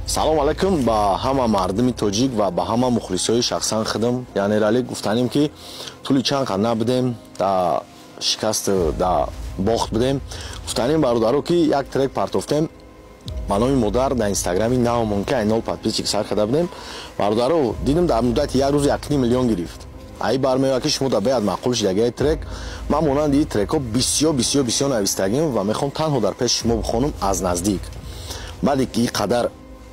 Салом алайкум ба ҳама мардуми тоҷик ва ба ҳама мухлисои шахсан худам. Яъне ралик гуфтанем, ки тӯли чанд қад набудем, да шикаст, да бохт будем. Гуфтанем, бародаро, ки як трек партофтем ба номи «Модар» дар инстаграми навмон, ки ай нол подписчик сар карда будем. Бародаро, дидем, дар муддати як рӯз 1,5 миллион гирифт. Ай бармеояд, ки шумо да бояд маъқул шидаги трек. Ман монанди ин трекҳо бисёр, бисёр, бисёр навистагим ва мехоҳам танҳо дар пеши шумо бихонам аз наздик. Баъде ки ин қадар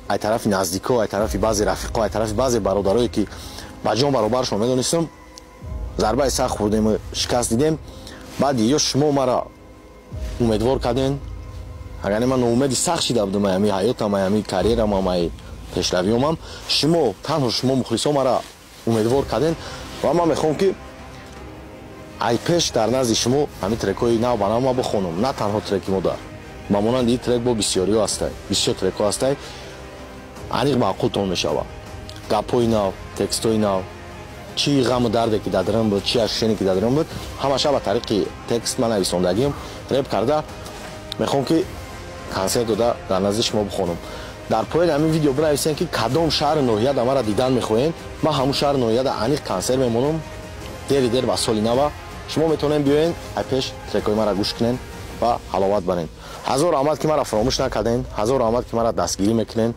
ай тарафи наздико, ай тарафи баъзе рафиқо, ай тарафи баъзе бародарое, ки ба ҷон баробаршон медонистам, зарбаи сахт хӯрдем, шикаст дидем, баъди ё шумо мара умедвор карден. Агар ман ноумеди сахт шида будам, ами ҳаётам, ами карьерам, ами пешравиёмам, шумо, танҳо шумо, мухлисо, мара умедвор карден ва ман мехоҳам, ки ай пеш дар назди шумо ҳамин трекҳои нав ба нав ма бихонам. На танҳо треки «Модар», ба монанди ин трек бо бисёриҳо ҳастай, бисёр трекҳо ҳастай, аниқ маъқултон мешавад. Гапҳои нав, текстҳои нав, чӣ ғаму дарде ки дар дарун буд, чӣ ощущение ки дар дарун буд, ҳамаша ба тариқи текст ман нависондагим, реп карда мехоҳам, ки консерт дода дар назди шумо бихонам. Дар поёни ҳамин видео бинависем, ки кадом шаҳри ноҳияда маро дидан мехоҳем. Ман ҳамун шаҳри ноҳияда аниқ консерт мемонам. Дери дер ба соли нава шумо метавонем биёен, ай пеш трекҳои маро гӯш кунен ва ҳаловат барен. Ҳазор раҳмат, ки маро фаромӯш накарден. Ҳазор раҳмат, ки маро дастгирӣ мекунен.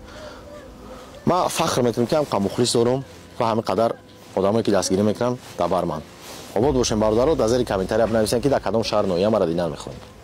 Ман фахр мекунам, ки ҳамқа мухлис дорам ва ҳамин қадар одамое, ки дастгирӣ мекунанд дар бар ман. Обод бошем, бародаро. Дар зери комментария бинависем, ки дар кадом шаҳр ноҳия маро дидан мехоҳем.